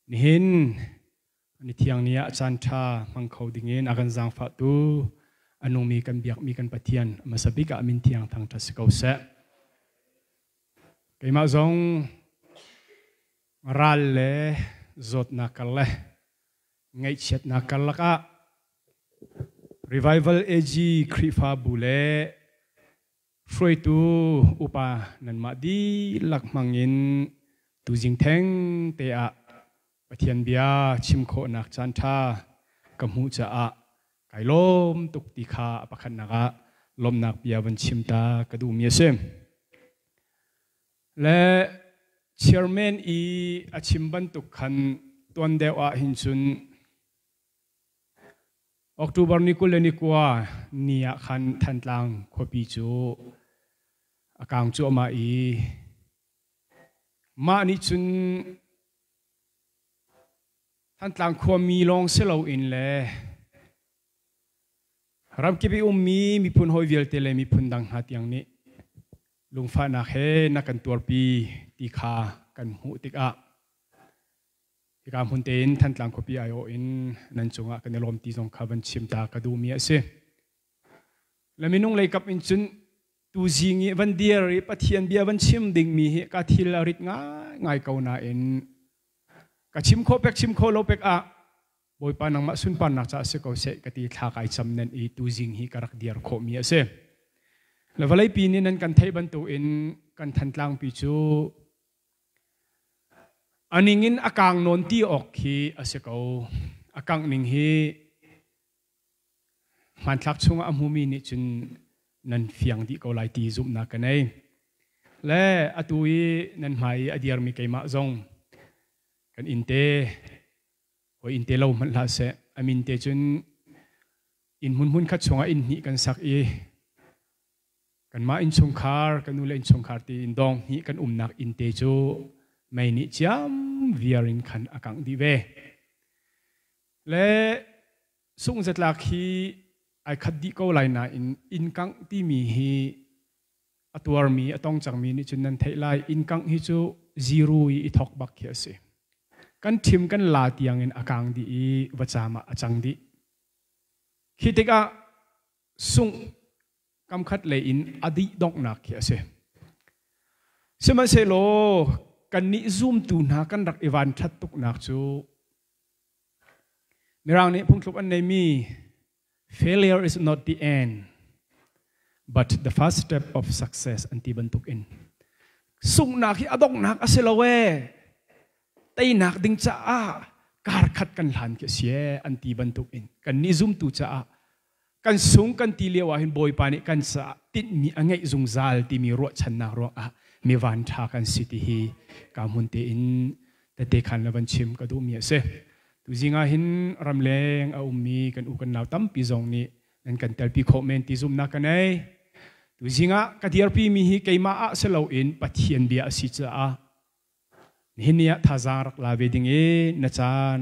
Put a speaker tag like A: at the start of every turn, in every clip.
A: Nihin ni thiang ni ah caan ṭha hmang kho dingin a kan zaangfahtu a nungmi kan biakmi kan Pathian hmasa bik ah min thiang thangṭhat si ko seh. Keimah zong ral le zawtnak kar le ngaihchiatnak karlak ah Revival AG Khrihfabu le Hruaitu upa nanmah dihlak hmangin tuzing theng te ah Pathian bia chim khawhnak caanṭha ka hmuh caah kai lawm tuk ti kha a pakhatnak ah lawmhnak bia van chim ta ka duhmi a si. Le chairman i a chim bantuk khan tuan deuh ah hin cun October ni 29 ni ah khan Thantlang khuapi cu a kang cuahmah i mah nih cun Thantlang khuami lawng si loin le ramkip i ummi miphun hawi vialte le miphun dang hna tiang nih lungfahnak he na kan tuarpi ti kha kan hmuh tikah Hika hmun tein Thantlang khuapi aiawh in nan cungah kan i lawm ti zong kha van chim ta ka duhmi a si. Le minung lei kap in cun tuzing i van dir i Pathian bia van chim dingmi hi ka thil a rit ngaingai ko nain ka chim khawh pek chim khawh lo pek ah Bawipa nangmah sunparnak caah si ko seh ka ti thla kai cam nan i tuzing hi ka rak dir khawhmi a si. Le vawleipi nih nan kan theih bantukin kan Thantlang pi cu A ning in a kaang nawn ti awk khi a si ko. A kangh ning hi hmanthlak chungah a hmumi nih cun nan fiang dih ko lai ti zumhnak ka nei. Le atu i nan hmai i a dirmi keimah zong kan inn te hawi inn te lo hmanh hlah seh a min te cun inn hmun hmun khat chungah inn hnih kan sak i Kanmah innchungkhar, kan nu le innchungkhar tiin dawng hnih kan umnak inn te cu mei nih ciam viar in khan a kangh dih ve. Le sungzatlak hi ai khat dih ko lai nain inn kangh timi hi a tuarmi, a tong cangmi nih cun nan theih lai. Inn kangh hi cu zero i i thok bak khi a si. Kan ṭhim kan la tiang in a kang dih i vacaam ah a cang dih. Khi tikah sungh kamkhat lei in a dih donghnak khi a si. Sihmanhsehlaw kannih zumtu hna kan rak i van ṭhat tuknak cu Mirang nih phungthluk an neimi failure is not the end but the first step of success an ti bantuk in sunghnak hi a donghnak a si lo ee teinak ding caah kar khat kan hlan khi a si ee an ti bantuk in kannih zumtu caah Kan sung kan ti lio ah hin Bawipa nih kan caah tinhmi a ngeih zungzal timi ruahchannak ruangah mi vanṭha kan si ti hi ka hmun tein tete khan le van chim ka duhmi a si. Tuzing ah hin ramleng a ummi kan u kan nau tampi zong nih nan kan telpi khawh men ti zumhnak ka nei. Tuzing ah ka dirpi mi hi keimah ah si loin Pathian bia a si caah Nihin ni ah thazaang rak la ve ding i na caan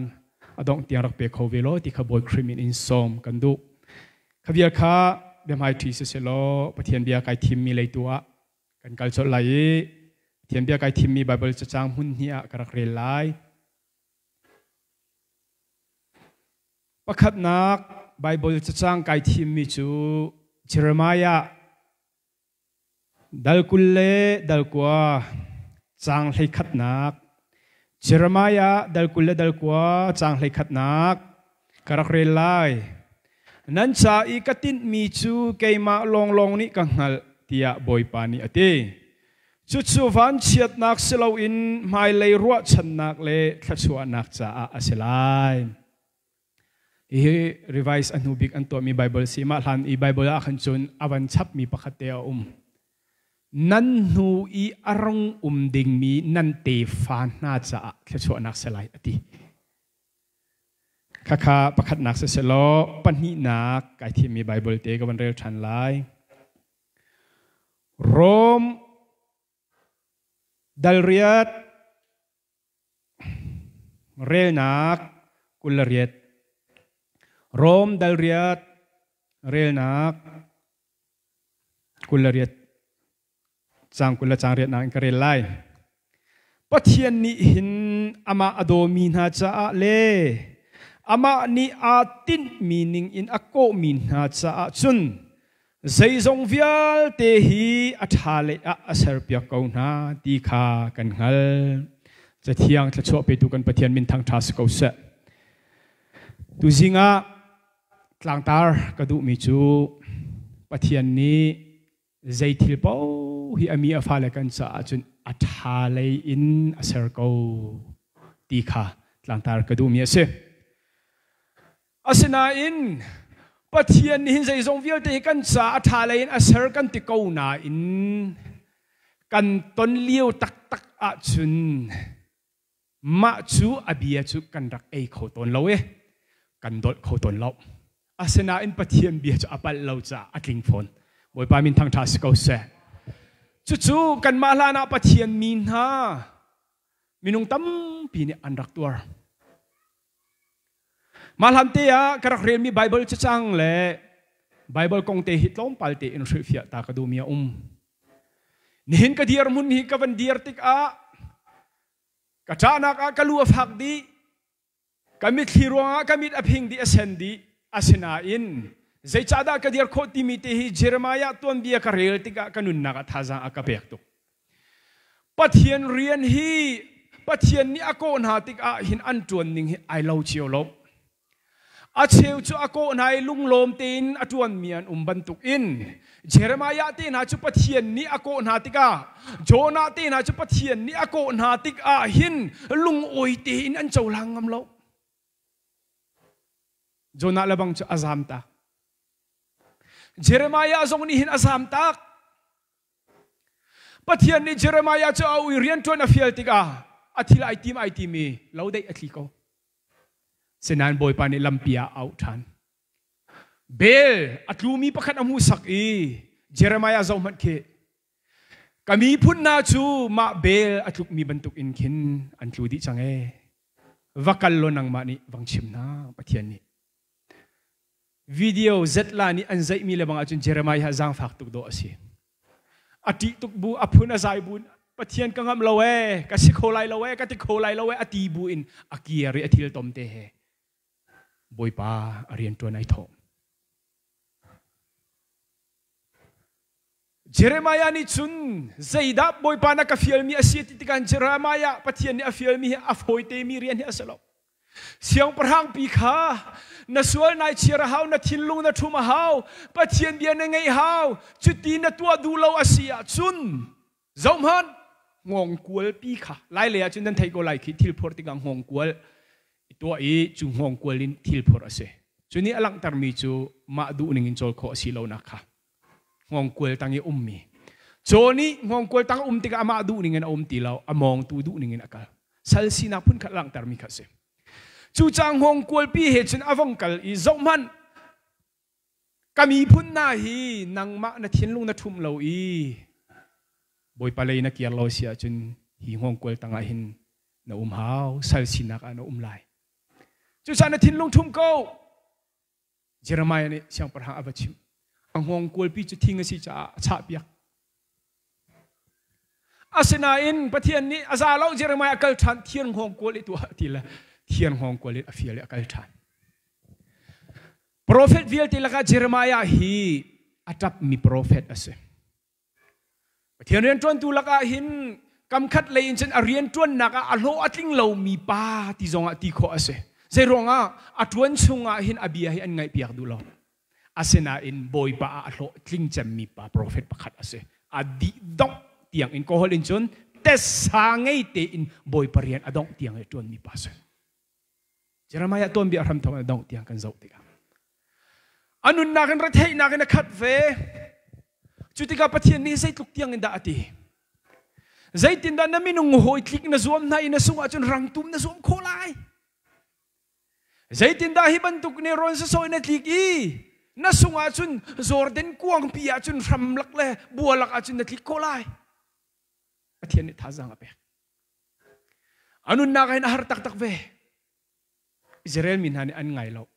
A: a dongh tiang rak pe kho ve law ti kha Bawi Khrih min in sawm kan duh. Kha vial kha biahmai ṭhi siselaw Pathian bia kai thimmi lei tu ah kan kal colh lai i Pathian bia kai thimmi Baibal cacang hmun hnih ah ka rak rel lai. Pakhatnak Baibal cacang kai thimmi cu Jeremiah Dal 20 le dal 9 caang 11nak Jeremiah dal 20 le dal 9 caang 11nak ka rak rel lai. Nan ca i ka tinhmi cu keimah lawnglawng nih ka hngalh tiah Bawipa nih a ti. Cucu vanchiatnak si loin hmailei ruahchannak le thluachuahnak caah a si lai. Hihi revise a hnu bik an tuahmi Bible si. Mah hlan i Bible ah khan cun a van chapmi pakhat te a um. Nan hnu i a rung um dingmi nan tefa hna caah thluachuahnak si lai a ti. Khakha pakhatnak si selaw pahnihnak kai thimmi Bible te ka van rel ṭhan lai. Rom dal riat Relnak 28 Rom dal riat relnak 28 caang 20 le caang riatnak in ka rel lai. Pathian nih hin amah a dawmi hna caah le amah nih aa tinhmi ning in a kawhmi hna caah cun zeizong vialte hi a ṭha lei ah a serpiak ko hna ti kha kan hngalh. Cathiang thluachuah petu kan Pathian min thangṭha si ko seh. Tuzing ah tlangtar ka duhmi cu Pathian nih zei thil paoh hi a mi a fale kan caah cun a ṭha lei in a ser ko ti kha tlangtar ka duhmi a si. Asinain Pathian nih hin zeizong vialte hi kan caah a ṭha lei in a ser kan ti ko nain kan ton lio taktak ahcun mah cu a bia cu kan rak ei kho tawn lo i kan dolh kho tawn lo. Asinain Pathian bia cu a palh lo caah a tling fawn. Bawipa min thangṭha si ko seh. Cucu kanmah hlan ah Pathian mi hna minung tampi nih an rak tuar. Mah hlan te ah ka rak relmi Baibal cacang le Baibal kong te hi tlawmpal tein hrilhfiah ta ka duhmi a um. Nihin ka dirhmun hi ka van dir tikah ka ṭahnak ah ka lu a fak dih, ka mitthli ruangah ka mit a phing dih, a sen dih. Asinain zeicahdah ka dir khawh timi te hi Jeremiah tuanbia ka rel tikah ka nunnak ah thazaang a ka pek tuk. Pathian rian hi Pathian nih a kawh hna tikah hin an ṭuan ning hi ai lo cio lo. A cheu cu a kawh hna i lunglawm tein a ṭuanmi an um bantukin Jeremiah te hna cu Pathian nih a kawh hna tikah Jonah te hna cu Pathian nih a kawh hna tikah hin lungawi tein an cohlang ngam lo. Jonah lebang cu a zam tak. Jeremiah zong nih hin a zam tak. Pathian nih Jeremiah cu a ui rianṭuan a fial tikah a thil ai tim ai tim i lo deih a tli ko. Sinain Bawipa nih lampi ah a auh ṭhan. Bel a tlumi pakhat a hmuhsak i Jeremiah zohhmanh khi ka miphun hna cu mah bel a tlukmi bantuk in khin an tlu dih cang ee. Va kal law nangmah nih vang chim hna Pathian nih. Video zetla nih an zeihmi le bang ahcun Jeremiah zaangfak tuk dawh a si. A ṭih tuk bu, a phun a zai bu Pathian ka ngamh lo ee, ka si kho lai lo ee, ka ti kho lai lo ee, a ti bu in a kir i a thil tom te he Bawipa a rian ṭuan ai thawh. Jeremiah nih cun zeidah Bawipa na ka fialmi a si ti tikah Jeremiah Pathian nih a fialmi hi a fawitemi rian hi a si lo. Siangpahrang pi kha na sual nai chiar a hau, na thinlung na ṭhum a hau, Pathian bia na ngeih hau, cuti na tuah duh lo a si ahcun zohhmanh hngawngkual pi kha lai lei ahcun nan theih ko lai khi thil phor tikah hngawngkual i tuah i cu hngawngkual in thil phor a si. Cu nih a langhtermi cu mah duh ning in cawl khawh a si lonak kha hngawngkual tang i ummi caw nih hngawngkual tang um tikah amah duh ning in a um ti lo a mawngtu duh ning in a kal sal sinak phun khat langhtermi kha a si cu ca hngawngkual pi he cun a vong kal i zohhmanh ka miphun hna hi nangmah na thinlung na ṭhum lo i Bawipa lei na kir lo si ahcun hi hngawngkual tangah hin na um hau sal sinak ah na um lai cucaah na thinlung ṭhum ko Jeremiah nih siangpahrang a va chimh. A hngawngkualpi cu thing a si caah a chahpiak. Asinain Pathian nih a za lo Jeremiah a kal ṭhan thir hngawngkual i tuah ti le thir hngawngkual in a fial i a kal ṭhan. Profet vialte lakah Jeremiah hi a ṭapmi profet a si. Pathian rianṭuantu lakah hin kamkhat lei in cun a rianṭuannak ah a hlawh a tling lomi pa ti zongah ti khawh a si. Zeiruangah a ṭuan chungah hin a bia hi an ngaihpiak duh lo. Asinain Bawipa ah a hlawh tling cemmi pa profet pakhat a si. A dih dongh tiang in kawl in cun tessa ngei tein Bawipa rian a dongh tiang i ṭuanmi pa a si. Jeremiah tuanbia hramthawk in dongh tiang kan zoh tikah a nunnak in retheihnak in a khat ve. Cu tikah Pathian nih zeitluk tiang in dah a ti? Zeitindah na minung hawi tlik na zuam hna i na sung ahcun rangtum na zuam khawh lai? Zeitindah hi bantuk nih rawn sasawi na tlik i na sung ahcun Jordan kuangpi ahcun hramlak le bualak ahcun na tlik khawh lai? Pathian nih thazaang a pek. A nunnak hin a har taktak ve. Israel mi hna nih an ngai lo.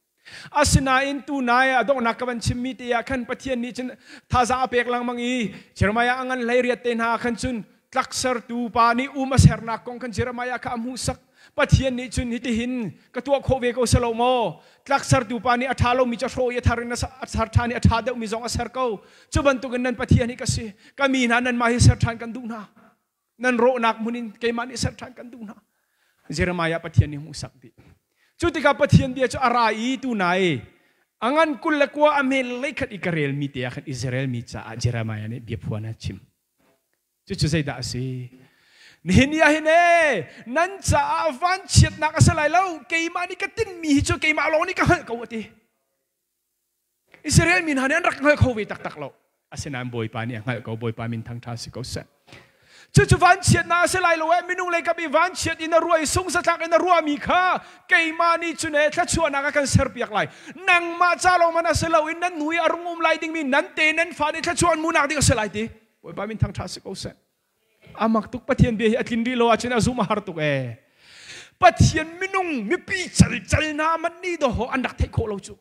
A: Asinain tunai a donghnak ka van chimmi te ah khan Pathian nih cun thazaang a pek lengmang i Jeremiah a ngan 18 te hna khan cun tlaksertu pa nih um a sernak kong khan Jeremiah kha a hmuhsak. Pathian nih cun hitihin ka tuah khawh ve ko selo maw? Tlak sertu pa nih a ṭha lomi cu a hrawh i a thar in a ser ṭhan i a ṭha deuhmi zong a ser ko. Cu bantukin nan Pathian hi ka si. Ka mi hna nanmah hi ser ṭhan kan duh hna. Nan rawhnak hmun in keimah nih ser ṭhan kan duh hna. Jeremiah Pathian nih hmuhsak dih. Cu tikah Pathian bia cu a ra i tu nai a ngan 29 a mel leikhat i ka relmi te ah khan Israel mi caah Jeremiah nih biaphuan a chim. Cucu zeidah a si? Nihin ni ah hin ee nan caah vanchiatnak a si lai lo keimah nih ka tinhmi hi cu keimah lawng nih ka hngalh ko a ti. Israel mi hna nih an rak hngal kho ve taktak lo. Asinain Bawipa nih a hngalh ko Bawipa min thangṭha si ko seh. Cucu vanchiatnak a si lai lo ee minung lei kap i vanchiat in a ruah i sungsatlak in a ruahmi kha keimah nih cun ee thluachuahnak a kan serpiak lai. Nangmah ca lawng man a si lo in nan hnu i a rung um lai dingmi nan te nan fa nih thluachuah an hmuhnak ding a si lai ti. Bawipa min thangṭha si ko seh. Amak tuk Pathian bia hi a tlin rih lo ahcun a zum a har tuk ee. Pathian minung mipi cal cal na man ni do ho an rak theih khawh lo cu.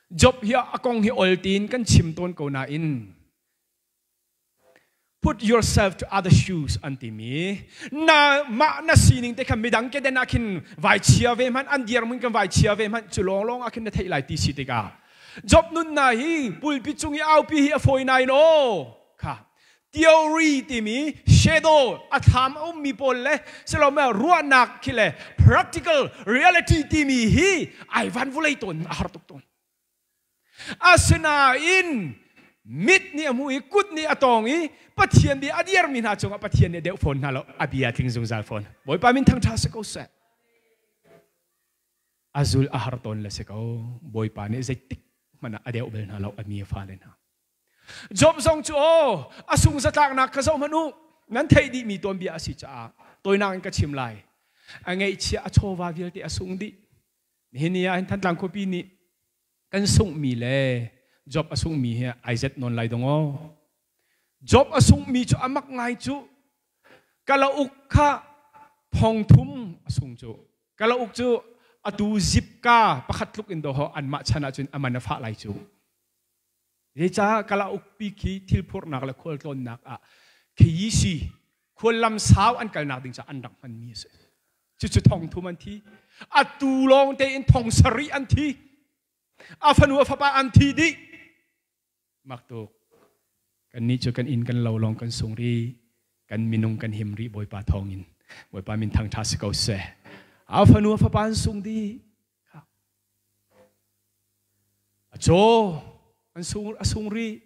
A: Job hi a kong hi ol tiin kan chim tawn ko nain put yourself to other shoes an timi na mah na sining te kha midang ke den ah khin vai chia ve hmanh an dir mun kan vai chia ve hmanh cu lawng lawng ah khin na theih lai ti si tikah Job nunnak hi pulpit cung i aupi hi a fawi nain aw kha theory timi shadow a thlam a ummi pawl le silome ruahnak khi le practical reality timi hi ai van vulei tawn a har tuk tawn. Asinain mit nih a hmu i kut nih a tawng i Pathian bia a dirmi hna cungah Pathian nih a deuh fawn hna lo a bia tling zungzal fawn. Bawipa min thangṭha si ko seh. A zul a har tawn le si ko. Bawipa nih zeitik hmanh ah a deuh bal hna lo a mi a fale hna. Job zong cu aw a sung zatlaknak kha zoh hmanh u. Nan theih dihmi tuanbia a si caah tawinak in ka chim lai. A ngeihchiah a chawva vialte a sung dih. Nihin ni ah hin Thantlang khuapi nih kan sunghmi le Job a sunghmi hi ai zet nawn lai dong aw. Job a sunghmi cu a mak ngai cu kalauk kha thong thum a sung cu. Kalauk cu atu zipka pakhat tluk in dawh anmah chan ahcun a man a fah lai cu. Zeicah kalauk pi khi thil phurhnak le khualtlawnnak ah KEC khuallam sau an kalnak ding caah an rak hmanmi a si. Cucu thong thum an thi. Atu lawng tein thong sarih an thi. A fanu a fapa an thi dih. Mak tuk. Kannih cu kan inn kan lo lawng kan sung rih. Kan minung kan him rih Bawipa thawngin. Bawipa min thangṭha si ko seh. A fanu a fapa an sung dih. A caw an sung a sung rih.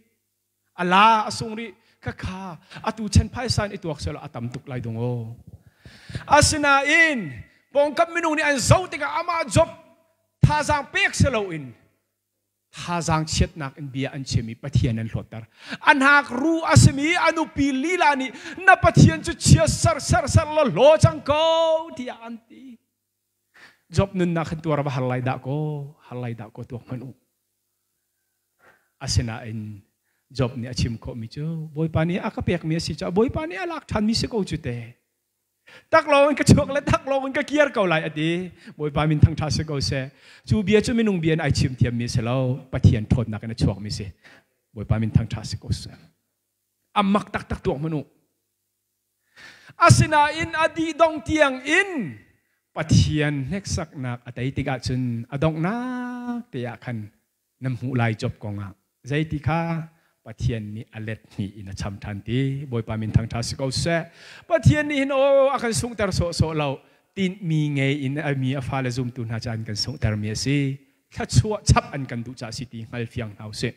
A: A la a sung rih. Khakha atu chan phaisa in i tuak selaw a tam tuk lai dong aw. Asinain pawngkam minung nih an zoh tikah amah job thazaang pek si loin thazaang chiatnak in bia an chim i Pathian an hlawtter. A hnak ru a simi a nupi lila nih na Pathian cu chia ser ser ser law hlaw cang ko tiah an ti. Job nunnak khan tuar va har lai dah kaw, har lai dah kaw tuak hmanh u. Asinain Job nih a chim khawhmi cu Bawipa nih a ka pekmi a si caah Bawipa nih a lak ṭhanmi si ko cu te. Taklawng in ka chuak le taklawng in ka kir ko lai a ti. Bawipa min thangṭha si ko seh. Cu bia cu minung bia in ai chim thiammi si lo, Pathian ṭhawnnak in a chuakmi si. Bawipa min thangṭha si ko seh. A mak taktak tuak hmanh u. Asinain a dih dong tiang in Pathian hneksaknak a tei tikah cun a donghnak te ah khan na hmuh lai Job kongah zeiti kha Pathian nih a let hnih in a cham ṭhan ti Bawipa min thangṭha si ko seh Pathian nih hin aw a kan sunghter sawhsawh lo tinhmi ngei in a mi a fale zumtu hna cu an kan sunghtermi a si thluachuah chap an kan duh caah si ti hngal fiang hna usih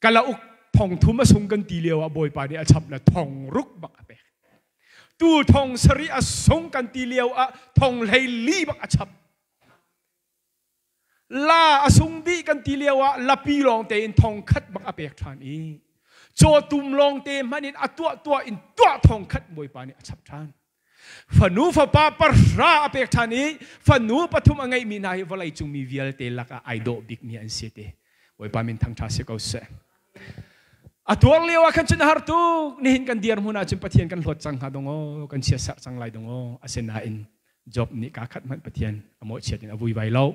A: kalauk thong thum a sung kan ti lio ah Bawipa nih a chap le thong ruk bak a pek tu thong sarih a sung kan ti lio ah thong hlei li bak a chap La a sung dih kan ti lio ah lapi lawng tein thong khat bak a pek ṭhan i cawtum lawng te hmanh in a tuah tuah in tuah thong khat Bawipa nih a chap ṭhan. Fanu fapa pahra a pek ṭhan i fanu pathum a ngeihmi hna hi vawlei cung mi vialte lakah ai dawh bikmi an si ti. Bawipa min thangṭha si ko seh. A tuar lio ah khan cun a har tuk. Nihin kan dirhmun ah cun Pathian kan hlawt cang hnga dong aw, kan chiatserh cang lai dong aw. Asinain Job nih kaa khat hmanh Pathian a mawhchiat in a vuivai lo.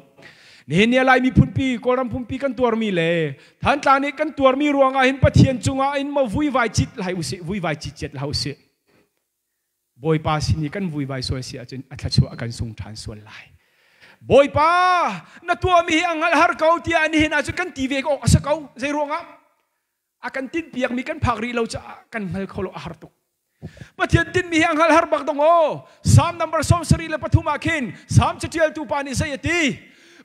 A: Nihin ni a Lai miphun pi Kawlram pumpi kan tuarmi le Thantlang nih kan tuarmi ruangah hin Pathian cungah in ma vuivai cit lai usih, vuivai cit ciat hlah usih. Bawipa sin i kan vuivai sual si ahcun a thluachuah a kan sung ṭhan sual lai. Bawipa, na tuahmi hi a hngalh har ko tiah nihin ahcun kan ti ve awk a si ko. Zei ruangah? A kan tinhpiakmi kan phak rih lo caah kan hngal kho lo a har tuk. Pathian tinhmi hi a hngal har bak dong aw. Psalm number 73 ah khin Psalm caṭialtu pa nih zei a ti?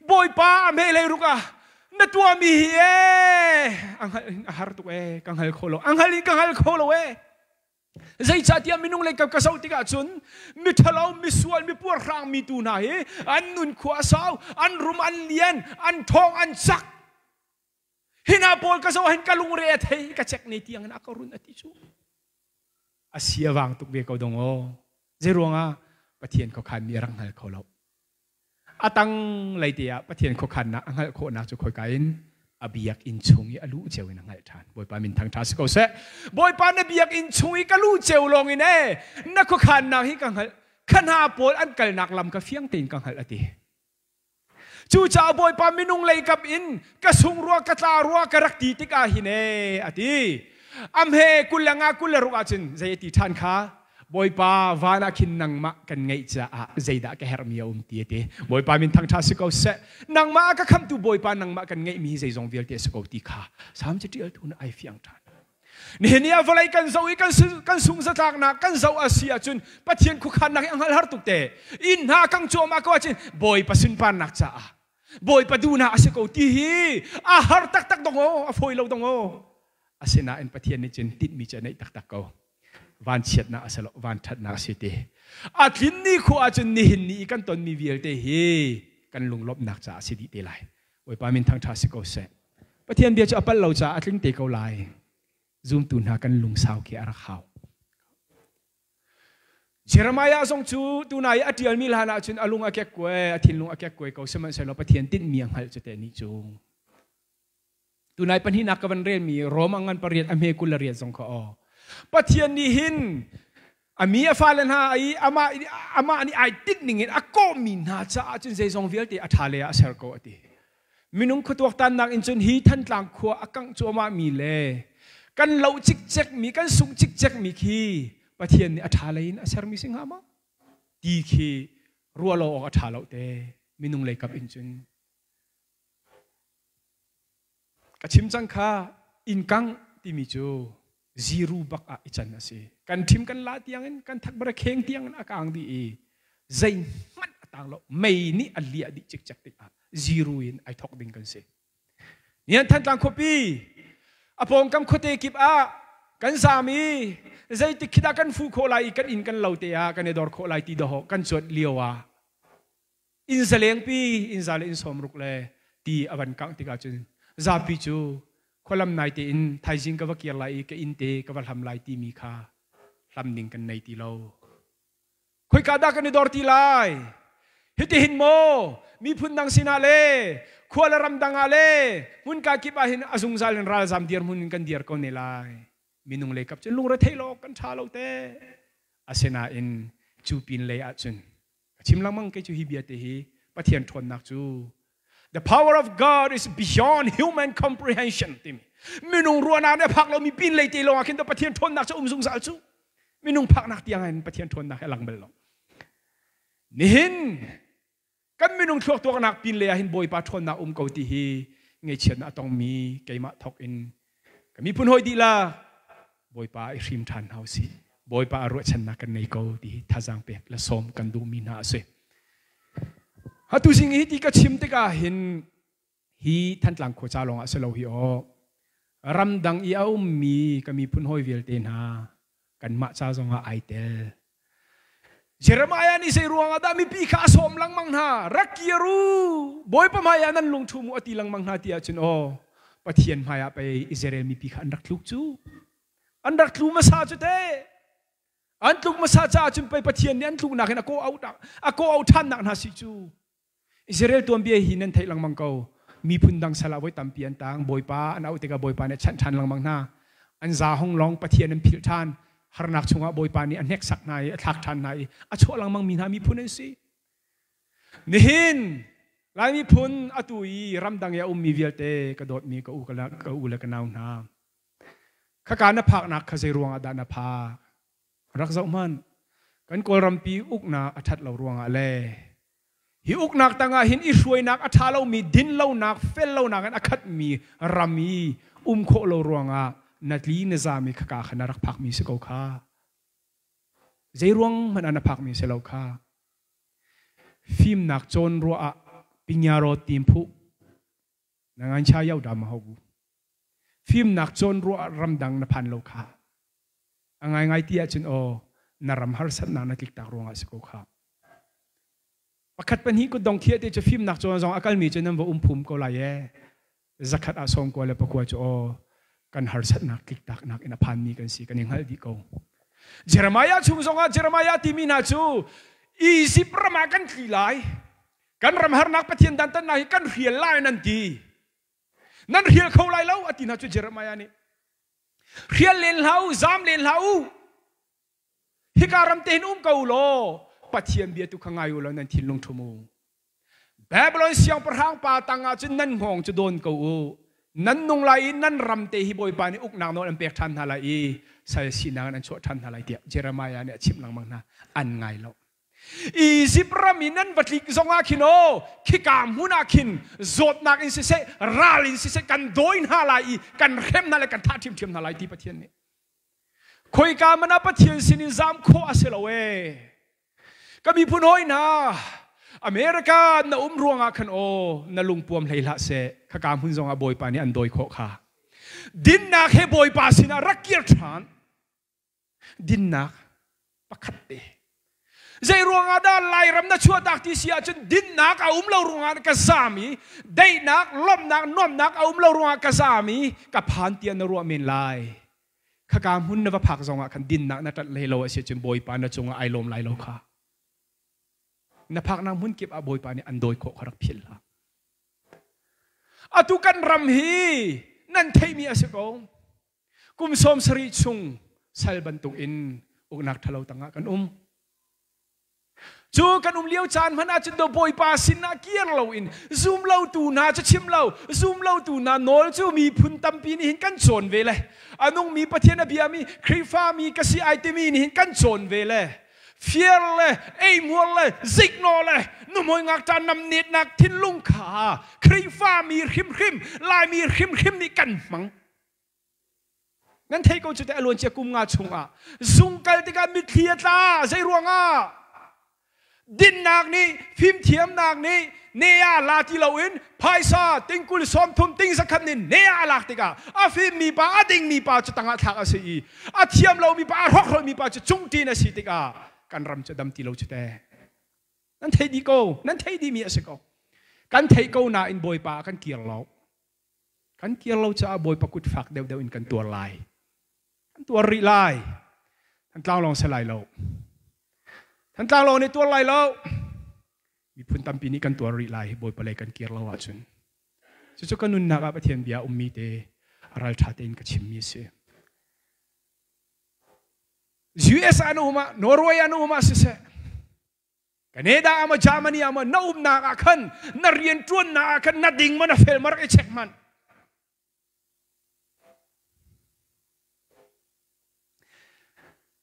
A: Bawipa a hme lei ruk ah na tuahmi hi ee a hngalh in a har tuk ee ka hngal kho lo a hngal in ka hngal kho lo ee Zeicahtiah minung lei ka zoh tikah cun miṭhalo, misual, mipuarhrang mi tu hna hi an nun khua a sau, an rum, an lian, an ṭhawng, an cak. Hi hna pawl ka zoh hin ka lungre a thei, ka cek ne tiang in a ka run a ti cu. A sia vang tuk ve ko dong aw. Zeiruangah Pathian khuakhan mi a rak hngal kho lo. A tang lei te ah Pathian khuakhannak a hngalh khawhnak cu khoika in a biakinn chung i a luh ceu in a hngalh ṭhan. Bawipa min thangṭha si ko seh. Bawipa na biakinn chung i ka luh ceu lawng in ee na khuakhannak hi ka hngalh. Kha hna pawl an kalnak lam kha fiang tein ka hngalh a ti. Cucaah Bawipa minung lei kap in ka sung rua ka tla rua ka rak ti tikah hin ee a ti. A hme 25 26 ahcun zei a ti ṭhan kha Bawipa van ah khin nangmah kan ngeih caah zeidah ka herhmi a um ti a ti. Bawipa min thangṭha si ko seh. Nangmah a ka khamtu Bawipa nangmah kan ngeihmi hi zeizong vialte a si ko ti kha Salm caṭialtu nih ai fiang ṭhan. Nihin ni ah vawlei kan zoh i kan sung zatlaknak kan zoh a si ahcun Pathian khuakhannak hi a hngal har tuk te. Inn hna kang cuahmah ko ahcun Bawipa sunparnak caah Bawipa duhnak a si ko ti hi a har taktak dong aw, a fawi lo dong aw. Asinain Pathian nih cun tinhmi cu a neih taktak ko. Vanchiatnak a si lo, vanṭhatnak a si ti. A tlin ni khua ahcun nihin ni i kan tonmi vialte hi kan lunglawmhnak caah a si dih te lai. Bawipa min thangṭha si ko seh. Pathian bia cu a palh lo caah a tling te ko lai. Zumtu hna kan lungsau khi a rak hau. Jeremiah zong cu tunai i a ṭialmi hlan ahcun a lung a kekkuai, a thinlung a kekkuai ko, sihmanhsehlaw Pathian tinhmi a hngalh cu te nih cu. Tunai pahnihnak ka van relmi Rom a ngan pariat a hme 28 zong kha aw. Pathian nih hin a mi a fale hna i amah amah nih ai tinh ning in a kawhmi hna caah cun zeizong vialte a ṭha lei ah a ser ko a ti. Minung khuatuaktannak in cun hi Thantlang khua a kangh cuahmah mi le kan loh cikcek mi kan sungh cikcek mi khi Pathian nih a ṭha lei in a sermi si hnga maw? Ti khi ruah lo awk a ṭha lo te minung lei kap in cun Ka chim cang kha innkang timi cu ziru bak ah i can a si. Kan ṭhim kan la tiangin kan thakbare kheng tiangin a kang dih i zeihmanh a tang lo. Mei nih a liah dih cikcek tikah ziru in ai thawk ding kan si. Nian Thantlang khuapi a pawngkam khuate kip ah kan zaam i zeitik khi dah kan fuh khawh lai i kan inn kan lo te ah kan i dor khawh lai ti dawh kan cuanh lio ah inn zalengpi inn za le inn 60 le ti a van kangh tikah cun zapi cu khualam nai tein thaizing ka va kir lai i ka inn te ka va hlam lai timi kha hlam ding kan nei ti lo. Khoika dah kan i dor ti lai? Hitihin maw miphun dang sinah le khua le ram dang ah le hmunka kip ah hin a zungzal in ralzam dirhmun in kan dir ko ne lai? Minung lei kap cun lungre thei lo kan ṭha lo te. Asinain cu pin lei ah cun Ka chim lengmang kei cu hi bia te hi Pathian ṭhawnnak cu The power of God is beyond human comprehension timi minung ruahnak nih a phak lomi pin lei te lawng ah khin Pathian ṭhawnnak cu um zungzal cu minung phaknak tiang in Pathian ṭhawnnak hi a lang bal lo. Nihin kan minung thluak tuaknak pin lei ah hin Bawipa ṭhawnnak um ko ti hi ngaihchiatnak a tongmi keimah thawk in ka miphun hawi dihlak Bawipa i hrim ṭhan hna usih. Bawipa a ruahchannak kan ngei ko ti hi thazaang pek le sawm kan duhmi hna a si. Atu zing hi ti ka chim tikah hin hi Thantlang khua ca lawngah si lo hi aw ramdang i a ummi ka miphun hawi vialte hna kanmah ca zongah ai tel. Jeremiah nih zei ruangah dah mipi kha a sawm lengmang hna rak kir u Bawipa hmaiah nan lungṭhu mu a ti lengmang hna ti ahcun aw Pathian hmaiah pei Israel mipi kha an rak tluk cu an rak tlu hmasa cu te an tluk hmasa caah cun pei Pathian nih an tluknak in a kawh auh a kawh auh ṭhannak hna si cu Israel tuanbia hi nan theih lengmang ko. Miphun dang sal ah voi tampi an tang. Bawipa an auh tikah Bawipa nih a chanh ṭhan lengmang hna. An za hung lawng Pathian an philh ṭhan. Harnak chungah Bawipa nih a hneksak hna i a thlak ṭhan hna i a chuah lengmang mi hna miphun an si. Nihin Lai miphun atu i ramdang i a ummi vialte ka dawtmi ka u ka u le ka nau hna. Khaka na phaknak kha zei ruangah dah na phak? Rak zoh hmanh. Kan Kawlrampi uknak a ṭhat lo ruangah le hi uknak tangah hin i hruainak a ṭha lomi, dinlonak, fellonak in a khatmi ram i um khawh lo ruangah na tli na zaam i khaka kha na rak phakmi si ko kha. Zeiruang hmanh ah na phakmi si lo kha. Fimnak cawn ruah ah pinyaro tim phu na ngancha yau da ma hogu. Fimnak cawn ruah ah ramdang na phan lo kha. A ngaingai ti ahcun aw na ram harsatnak na tliktak ruangah si ko kha. Pakhat pahnih kutdong thiah te cu fimnak cawn zong a kalmi cu nan va um phum ko lai ee. Zakhat ah sawmkua le pakua cu aw kan harsatnak tliktaknak in a phanmi kan si kan i hngalh dih ko. Jeremiah chung zongah Jeremiah timi hna cu Izipt ram ah kan tli lai. Kan ram harnak Pathian dantatnak hi kan hrial lai nan ti. Nan hrial kho lai lo a ti hna cu Jeremiah nih. Hrial len hlah u, zaam len hlah u. Hika ram te hin um ko u law Pathian bia tu kha ngai u law nan thinlung ṭhum u. Babylon siangpahrang pa tangah cun nan hngawng cu dawn ko u. Nan nung lai i nan ram te hi Bawipa nih uknak nawl an pek ṭhan hna lai i sal sinak in an chuah ṭhan hna lai tiah Jeremiah nih a chimh lengmang hna. An ngai lo. Izipt ram i nan va tlik zongah khin aw khika hmun ah khin zawtnak in siseh ral in siseh kan dawi hna lai i kan hrem hna lai kan thah ṭhiamṭhiam hna lai ti Pathian nih khoika man ah Pathian sinin zam khawh a si lo ee ka miphun hawi hna America na um ruangah khan aw na lungpuam hlei hlah seh khaka hmun zongah Bawipa nih an dawi khawh kha dinnak he Bawipa sinah rak kir ṭhan Dinnak pakhat te. Zei ruangah dah Lairam na chuahtak ti si ahcun dinnak a um lo ruangah ka zaam i daihnak, lawmhnak, nuamhnak a um lo ruangah ka zaam i ka phan tiah na ruah men lai. Khaka hmun na va phak zongah khan dinnak na ṭanh hlei lo a si cun Bawipa na cungah ai lawm lai lo kha. Na phaknak hmun kip ah Bawipa nih an dawi khawh kha rak philh hlah. Atu kan ram hi nan theihmi a si ko. Kum 70 chung sal bantuk in uknak ṭhalo tangah kan um. Cu kan um lio caan hmanh ahcun do Bawipa sinah kir loin zum lotu hna cu chim lo, zum lotu hna nawl cu miphun tampi nih hin kan cawn ve le a nungmi Pathian a biami Khrihfa mi ka si ai timi nih hin kan cawn ve le fiar le eihmuar le ziknaw le nuhmoi ngakṭa namnetnak thinlung kha Khrihfa mi hrimhrim Laimi hrimhrim nih kan hmang. Nan thei ko cu teh a luancia kum nga chungah zung kal tikah mitthli a tla zei ruangah dinnak nih fimthiamnak nih ne ah la ti loin phaisa tingkul 30 ting zakhat nih ne ah a lak tikah a fimmi pa a dingmi pa cu tangah thlak a si i a thiam lomi pa a hrokhrolmi pa cu cungṭin a si tikah kan ram cu dam ti lo cu teh nan thei dih ko nan thei dihmi a si ko kan theih ko nain Bawipa ah kan kir lo Kan kir lo caah Bawipa kut fak deuhdeuh in kan tuar lai. Kan tuar rih lai. Thantlang lawng si lai lo. Thantlang lawng nih tuar lai lo. Miphun tampi nih kan tuar rih lai Bawipa lei kan kir lo ahcun. Cucu ka nunnak ah Pathian bia ummi te ralṭha tein ka chimmi a si. US ah na um ah, Norway ah na um ah siseh, Canada ah maw Germany ah maw na umnak ah khan na rian ṭuannak ah khan na ding maw na fel maw rak i check hmanh.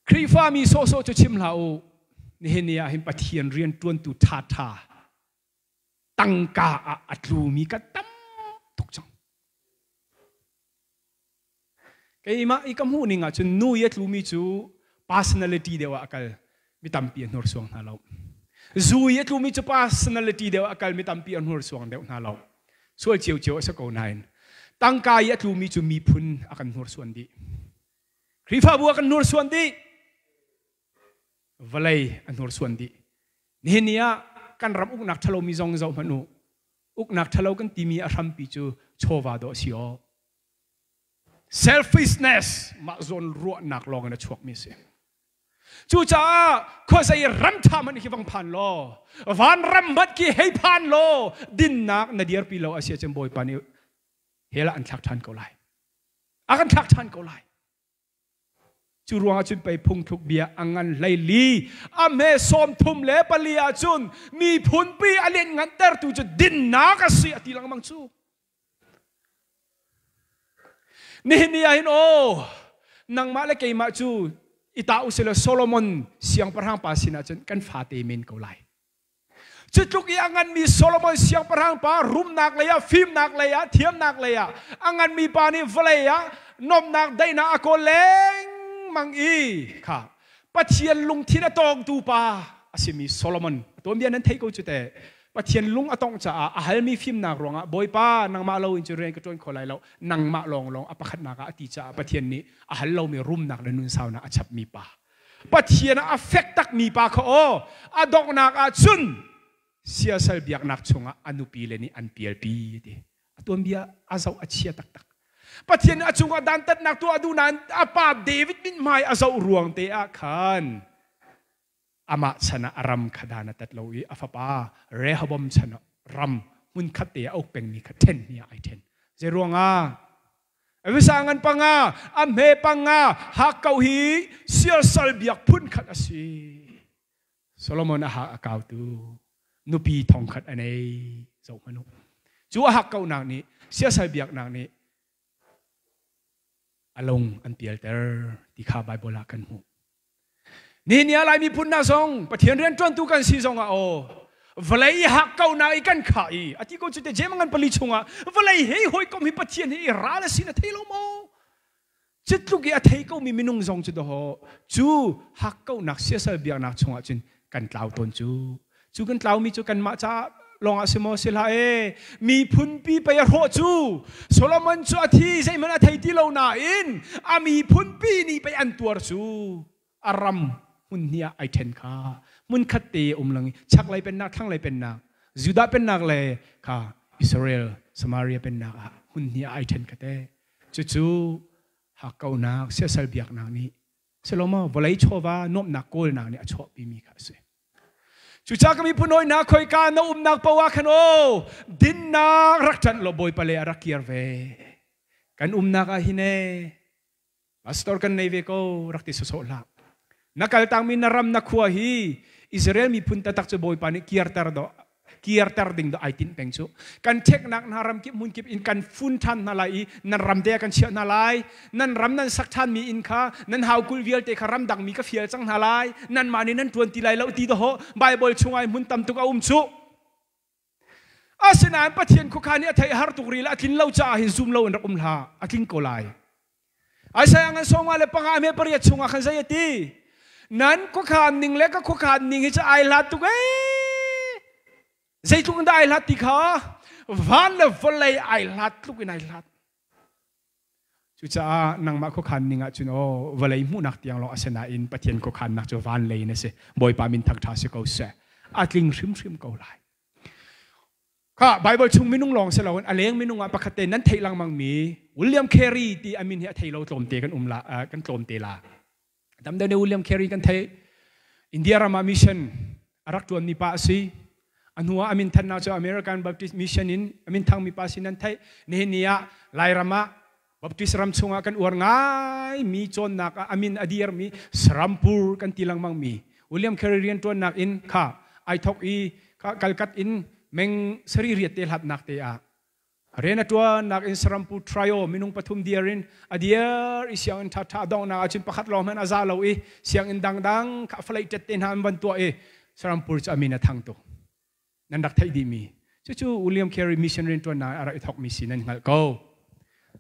A: Khrihfa mi sawhsawh cu chim hlah u. Nihin ni ah hin Pathian rian ṭuantu ṭhaṭha tangka ah a tlumi ka tam tuk cang. Keimah i ka hmuh ning ahcun nu i a tlumi cu personality deuh ah a kal mi tampi a hnursuang hna lo. Zu i a tlumi cu personality deuh ah a kal mi tampi a hnursuang deuh hna lo. Sual ciocio a si ko nain tangka i a tlumi cu miphun a kan hnursuan dih. Khrihfabu a kan hnursuan dih. Vawlei a hnursuan dih. Nihin ni ah kan ram uknak ṭhalomi zong zoh hmanh u. Uknak ṭhalo kan timi a hrampi cu chawva dawh a si awk. Selfishness mah zawn ruahnak lawng in a chuakmi a si. Cucaah khuazei ram ṭha hmanh khi vang phan law, van ram hmanh khi hei phan law, dinnak na dirpi lo a si ahcun Bawipa nih hell ah an thlak ṭhan ko lai. A kan thlak ṭhan ko lai. Cu ruangah cun pei phungthluk bia a ngan 14 a hme 34 ahcun miphunpi a lianhngantertu cu dinnak a si a ti lengmang cu. Nihin ni ah hin aw nangmah le keimah cu ita usila Solomon siangpahrang pa sinah cun kan fate men ko lai. Cu tluk i a nganmi Solomon siangpahrang pa rumnak lei ah, fimnak lei ah, thiamnak lei ah a nganmi pa nih vawlei ah nomnak daihnak a kawl lengmang i kha Pathian lungthin a tawngtu pa a simi Solomon tuanbia nan theih ko cu teh. Pathian lung a tongh caah a halmi fimnak ruangah Bawipa, nangmah lo in cu rian ka ṭuan kho lai lo, nangmah lawnglawng a pakhatnak ah a ti caah Pathian nih a hal lomi rumnak le nunsaunak a chapmi pa, Pathian ah a fek takmi pa kha aw a donghnak ah cun siasal biaknak chungah a nupi le nih an pialpi ti a tuanbia a zoh a chia taktak. Pathian nih a cungah dantatnak tuah a duh nain a pa David mithmai a zoh ruang te ah khan amah chan ah a ram kha dan a tat lo i a fapa Rehoboam chan ah ram hmunkhat te ah a uk pengmi kha ṭhen hnih ah ai ṭhen. Zei ruangah? Avisa ngan panga, a hme panga, hakkau hi siasal biak phun khat a si. Solomon a hak a kautu nupi thongkhat a nei zoh hmanh u. Cu a hakkaunak nih siasal biaknak nih a lung an pialter ti kha Baibal ah kan hmuh. Nihin ni ah Lai miphun hna zong Pathian rianṭuantu kan si zong ah aw vawlei i hakkaunak i kan khah i a ti ko cu te Jeim ngan pali chungah vawlei he hawikom hi Pathian hi i ral a si na thei lo maw? Citluk i a thei komi minung zong cu dawh cu hakkaunak siasal biaknak chungah cun kan tlau tawn cu. Cu kan tlaumi cu kanmah caah lawngah si maw si hlah e, miphunpi pei a hrawh cu. Solomon cu a thi, zeihmanh a thei ti lo nain a miphunpi nih pei an tuar cu. A ram hmun hnih ah ai ṭhen kha hmunkhat te um lang i chaklei pennak, thlanglei pennak, Judah pennak le kha Israel Samaria pennak ah hmun hnih ah ai ṭhen kha te. Cucu hakkaunak siasal biaknak nih silomaw vawlei chawva nuamhnak kawlnak nih a chuahpimi kha a si. Cucaah ka miphun hawi hna, khoika na umnak paoh ah khan aw dinnak rak ṭanh law Bawipa le a rak kir ve. Kan umnak ah hin ee pastor kan nei ve ko rak ti sawsawh hlah. Na kaltangmi na ram na khua hi Israel miphun taktak cu Bawipa nih kirter do kirter ding do ai tinh peng cu. Kan ṭheknak hna ram kip hmun kip in kan fun ṭhan hna lai i nan ram te ah kan chiah hna lai. Nan ram nan sak ṭhanmi inn kha nan haukul vialte kha ramdangmi ka fial cang hna lai. Nanmah nih nan ṭuan ti lai lo ti dawh Baibal chungah hmun tam tuk a um cu. Asinain Pathian khuakhan nih a theih har tuk rih le a tlin lo caah hin zum lo in rak um hlah. A tling ko lai. Isaiah ngan 58 me 8 chungah khan zei a ti? Nan khuakhan ning le ka khuakhan ning hi cu ai hlat tuk ee. Zeitluk in dah ai hlat ti kha van le vawlei ai hlat tluk in ai hlat. Cucaah nangmah khuakhan ning ahcun aw vawlei hmuhnak tiang lawng a si nain Pathian khuakhannak cu van lei in a si. Bawipa min thangṭha si ko seh. A tling hrimhrim ko lai. Kha Bible chung minung lawng si loin a leng minung ah pakhat te nan theih lengmang mi William Carey ti a min hi a thei lo tlawmte kan um la kan tlawmte la. Dam deuh William Carey kan theih. India ram ah mission a rak ṭuanmi pa a si. A hnu ah a min thannak cu American Baptist Mission in a min thangmi pa sin an theih. Nihin ni ah Lairam ah Baptist ram chungah kan uar ngai mi cawnnak ah a min a dirmi Serampur kan ti lengmang mi William Carey rianṭuannak in kha ai thok i kha Kalkat in meng sari riat te hlatnak te ah rian a ṭuannak in Serampur Trio minung pathum dir in a dir i sianginn ṭhaṭha a donghnak ahcun pakhat lawng hmanh a za lo i sianginn dangdang kha falei ṭet te hna an van tuah i Serampur cu a min a thang tuk. Nan rak theih dihmi cucu William Carey mission rianṭuannak a rak i thawkmi si nan hngalh ko.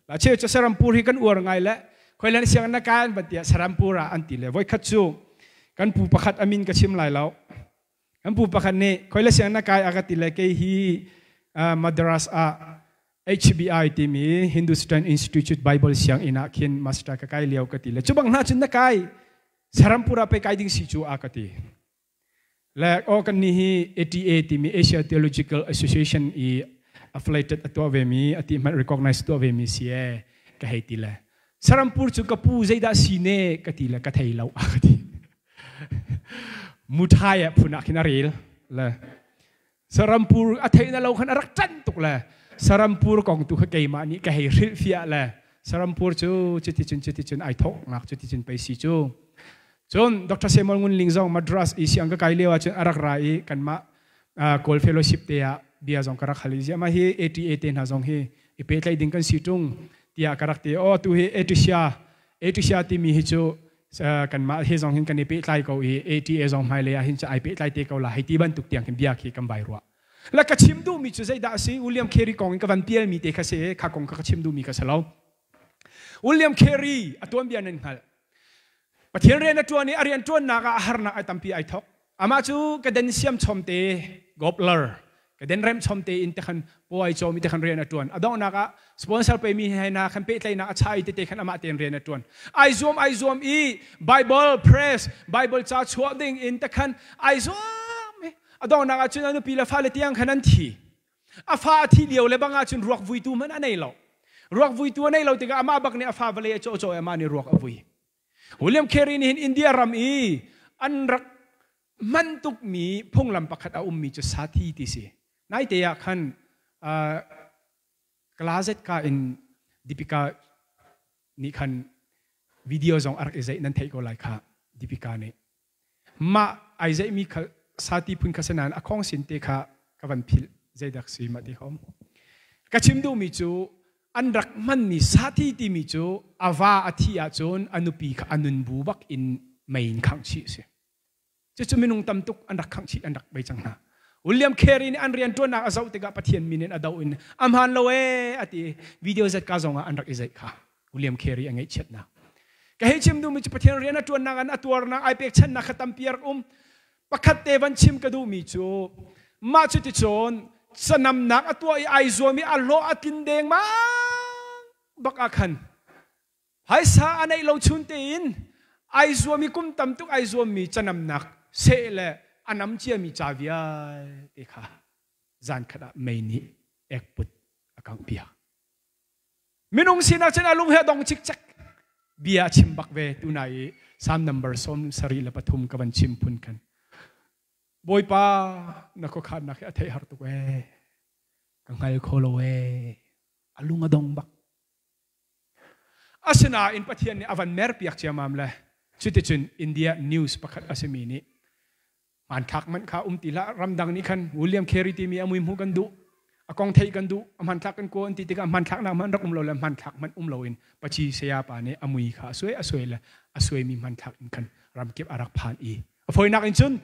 A: La cheu cu Serampur hi kan uar ngai le khoilan sianginn na kai an van tiah Serampur ah an ti le voikhat cu kan pu pakhat a min ka chim lai lo. Kan pu pakhat nih khoile sianginn na kai a ka ti le kei hi Madras ah HBI timi Hindustan Institute Bible sianginn ah khin master ka kai lio ka ti le cu bang hna cun na kai Serampur ah pe kai ding si cu a ka ti. Le aw kan nih hi ATA timi Asia Theological Association i affiliated a tuah ve mi a ti hmanh recognize tuah ve mi si e ka hei ti le Serampur cu ka pu zeidah si ne ka ti le ka thei lo a ka ti. Muthai ah phun ah khin a rel le Serampur a theih na lo khan a rak ṭanh tuk le Serampur kong tu kha keimah nih ka hei hrilhfiah le Serampur cu cuticun cuticun ai thawknak cuticun pei si cu. Cun Dr. Samuel Ngun Ling zong Madras i siang ka kai lio ahcun a rak ra i kanmah Kawl Fellowship te ah bia zong ka rak hal i ziah mah hi ATA te hna zong hi i pehtlaih ding kan si ṭung tiah ka rak ti. Aw tu hi ATSIA ATSIA timi hi cu Kanmah he zong hin kan i pehtlai ko i ATA zong hmailei ah hin cu ai pehtlai te ko la hei ti bantuk tiang hin bia khi kan vai ruah. La ka chim duhmi cu zeidah a si? William Carey kong in ka van pialmi te kha si, kha kong kha ka chim duhmi kha si lo. William Carey a tuanbia nan hngalh. Pathian rian a ṭuan i a rian ṭuannak ah a harnak ai tampi ai thok. Amah cu ka den siam chom te gobler ka den rem chom te in te khan puai cawm i te khan rian a ṭuan. A donghnak ah sponsor pemi he na khan pehtlaihnak a chai tete khan amah tein rian a ṭuan. Ai zuam ai zuam i Bible press Bible ca chuah ding in te khan ai zuam i a donghnak ah cun a nupi le fale tiang khan an thi. A fa a thi lio le bang ah cun ruak vuitu hmanh a nei lo. Ruak vuitu a nei lo tikah amah bak nih a fa vawlei a cawh cawh i amah nih ruak a vui. William Carey nih hin India ram i an rak hman tukmi phunglam pakhat a ummi cu sathi ti si. Naite ah khan Klazet ka in Deepika nih khan video zong a rak i zeih nan theih ko lai kha Deepika nih. Mah ai zeihmi kha sati phun kha si nain a khong sin te kha ka van philh zeidak si mah ti kha um. Ka chim duhmi cu an rak hmanmi sati timi cu a va a thih ahcun a nupi kha a nun bu bak in mei in khangh chih a si. Cucu minung tam tuk an rak khangh chih an rak bei cang hna. William Carey nih an rianṭuannak a zoh tikah Pathian min in a doh in a hmaan lo ee a ti. Video zetka zong ah an rak i zeih kha. William Carey a ngaihchiatnak. Ka hei chim duhmi cu Pathian rian a ṭuannak an a tuarnak ai pekchannak kha tampi a rak um. Pakhat te van chim ka duhmi cu mah cu ticun canamnak a tuah i ai zuam i a hlawh a tlin dengmang bak ah khan Phaisa a neih lo chun tein ai zuam i kum tam tuk ai zuammi canamnak seh le a nam ciami ca vialte kha zan khat ah mei nih ekput a kanghpiak. Minung sinah cun a lung he a dong cikcek. Bia a chim bak ve tuna i Psalm number 73 ka van chim phun khan. Bawipa na khuakhannak hi a theih har tuk ee. Ka hngal kho lo ee. A lung a dong bak. Asinain Pathian nih a van merpiak ciamam le cuticun India news pakhat a simi nih hmanthlak manh kha um ti hlah ramdang nih khan William Carey timi a mui hmuh kan duh a kong theih kan duh a hmanthlak kan kawl an ti tikah hmanthlak nak hmanh rak um lo le hmanthlak hmanh um loin pachi saya pa nih a mui kha a suai a suai le a suaimi hmanthlak in khan ramkip a rak phan i a fawinak in cun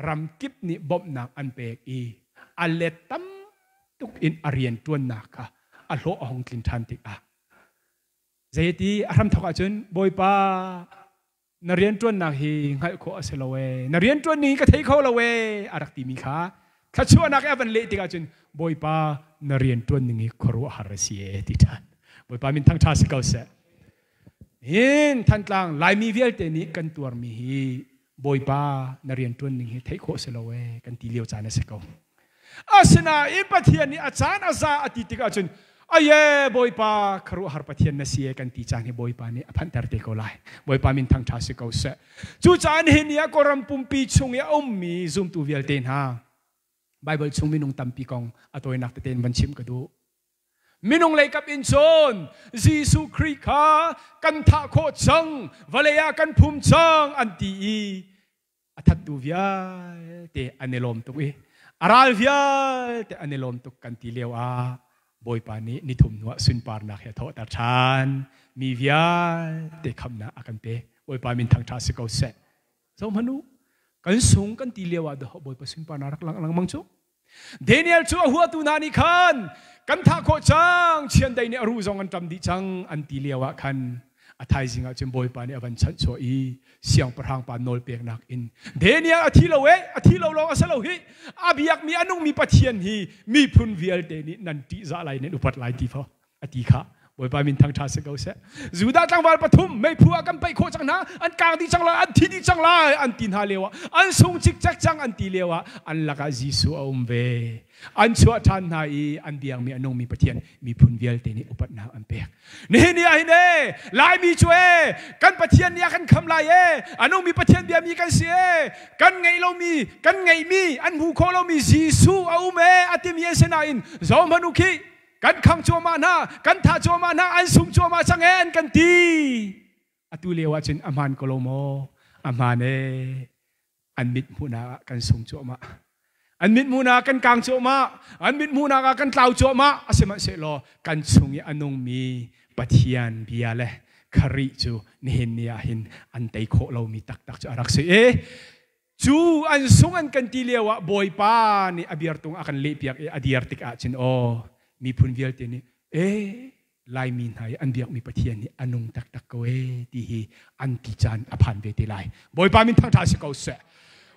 A: ramkip nih bawmhnak an pek i a let tam tuk in a rian ṭuannak kha a hlawh a hung tlin ṭhan tikah zeiti a hramthawk ahcun Bawipa na rianṭuannak hi hngalh khawh a si lo ee na rianṭuan ning hi ka thei kho lo ee a rak timi kha thluachuahnak i a van leh tikah cun Bawipa na rianṭuan ning hi khuaruahhar a si ee ti ṭhan. Bawipa min thangṭha si ko seh. Hin Thantlang Laimi vialte nih kan tuarmi hi Bawipa na rianṭuan ning hi theih khawh si lo ee kan ti lio caan a si ko. Asinain Pathian nih a caan a za a ti tikah cun aye Bawipa khuaruahhar Pathian na si ee kan ti caan hi Bawipa nih a phanhter te ko lai. Bawipa min thangṭha si ko seh. Cucaah nihin ni ah Kawlram pumpi chung i a ummi zumtu vialte hna Baibal chung minung tampi kong a tawinak tete in van chim ka duh. Minung lei kap in cun Jesuh Khrih kha kan thah khawh cang, vawlei ah kan phum cang an ti i a thattu vialte an i lawm tuk i a ral vialte an i lawm tuk kan ti lio ah Bawipa nih nithum hnuah sunparnak he a thawhter ṭhan. Mi vialte khamhnak a kan pek. Bawipa min thangṭha si ko seh. Zohhmanh u, kan sung kan ti lio ah dawh Bawipa sunparnak rak lang lengmang cu. Daniel cu a huatu hna nih khan kan thah khawh cang, chiandeih nih a ruh zong an ṭam dih cang an ti lio ah khan a thaizing ah cun Bawipa nih a van chanhchuah i siangpahrang pa nawl peknak in Daniel a thi lo e, a thi lo lawng a si lo hi, a biakmi a nungmi Pathian hi miphun vialte nih nan ṭihzah lai nan upat lai ti fo a ti kha. Bawipa min thangṭha si ko seh. Judah tlangval pathum meiphu ah kan paih khawh cang hna, an kang dih cang lai, an thi dih cang lai an ti hna lio ah, an sung cikcek cang an ti lio ah an lakah Jesuh a um ve. An chuah ṭhan hna i an biakmi a nungmi Pathian miphun vialte nih upatnak an pek. Nihin ni ah hin ee, Laimi cu ee, kan Pathian nih a kan kham lai ee, a nungmi Pathian biami kan si ee, kan ngeih lomi, kan ngeihmi, an hmu khawh lomi Jesuh a um ee, a timi an si nain zohhmanh u khih, kan khang cuahmah hna, kan thah cuahmah hna, an sung cuahmah cang ee an kan ti. Atu lio ah cun a hmaan ko lo maw? A hmaan ee. An mit hmuhnak ah kan sung cuahmah. An mit hmuhnak ah kan kang cuahmah. An mit hmuhnak ah kan tlau cuahmah. Asihmanhsehlaw kan chung i a nungmi Pathian bia le Khrih cu nihin ni ah hin an tei khawh lomi taktak cu a rak si i cu an sung an kan ti lio ah Bawipa nih a biartung a kan lehpiak i a dir tik ahcun aw miphun vialte nih e Laimi hna i an biakmi Pathian nih a nung taktak ko e ti hi an ti caan a phan ve te lai. Bawipa min thangṭha si ko seh.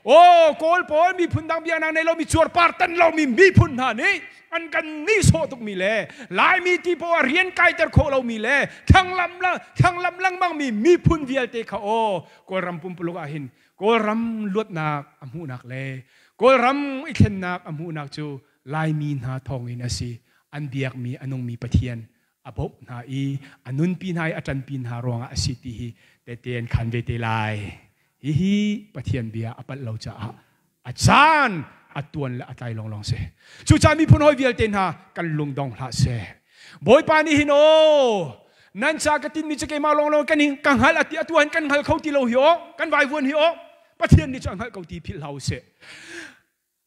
A: Aw Kawl pawl miphun dang biaknak nei lomi cuarpar tan lomi miphun hna nih an kan nihsawh tukmi le Laimi ti poah rian kaiter khawh lomi le thlanglam thlanglam lengmangmi miphun vialte kha aw Kawlram pumpuluk ah hin Kawlram luatnak a hmuhnak le Kawlram i thlennak a hmuhnak cu Laimi hna thawngin a si. An biakmi a nungmi Pathian a bawmh hna i a nunpi hna i a ṭanpi hna ruangah a si ti hi tehte an khan ve te lai. Hihi Pathian bia a palh lo caah a caan a tuan le a tlai lawnglawng si. Cucaah miphun hawi vialte hna kan lung dong hlah seh. Bawipa nih hin aw nan ca ka tinmi cu keimah lawnglawng kan ka hngalh a ti atu han kan hngal kho ti lo hi aw kan vaivuan hi aw Pathian nih cu a hngalh ko ti philh hlah u sih.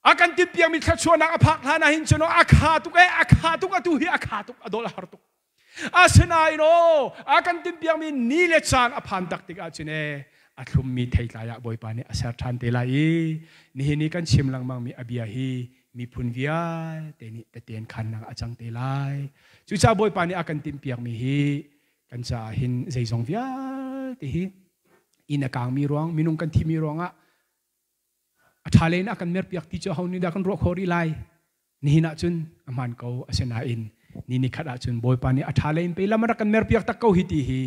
A: A kan timhpiakmi thluachuahnak a phak hlan ah hin cun a kha tuk e a kha tuk atu hi a kha tuk a dol a har tuk. Asinain aw a kan timhpiakmi ni le caan a phan tak tik ahcun e a thlummi theitlai ah Bawipa nih a ser ṭhan te lai i nihin i kan chim lengmangmi a bia hi miphun vialte nih teten khannak a cang te lai. Cucaah Bawipa nih a kan timhpiakmi hi kan caah hin zeizong vialte hi inn a kaangmi ruang minung kan thimi ruangah a ṭha len a kan merpiak ti cu aho nih dah kan ruah khawh rih lai? Nihin ah cun a hmaan ko. Asinain ni ni khat ah cun Bawipa nih a ṭha len pe lam a rak kan merpiak tak ko hi ti hi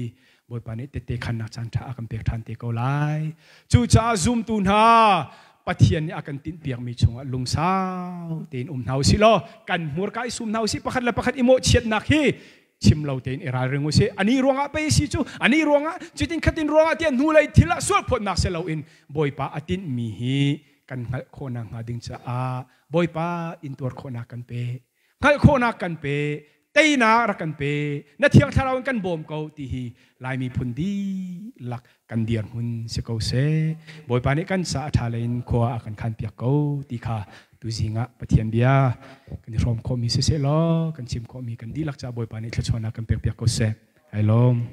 A: Bawipa nih tette khannak caan ṭha a kan pek ṭhan te ko lai. Cucaah zumtu hna, Pathian nih a kan tinhpiakmi chungah lungsau tein um hna usih law kan hmurka i sum hna usih. Pakhat le pakhat i mawhchiatnak hi chim lo tein i ralring usih. Ani ruangah pei si cu, ani ruangah cutin khatin ruangah tiah hnulei thil ah sualphawtnak si loin Bawipa a tinhmi hi kan hngalh khawhnak hnga ding caah Bawipa intuar khawhnak kan pe, hngalh khawhnak kan pe, teinak rak kan pe, na Thiang Thlarau in kan bawm ko ti hi Lai miphun dihlak kan dirhmun si ko seh. Bawipa nih kan ca a ṭha in khua a kan khanpiak ko ti kha tuzing ah Pathian bia kan i hrawm khawhmi siseh law kan chim khawhmi kan dihlak caah Bawipa nih thluachuahnak kan pekpiak ko seh. Ai lawm.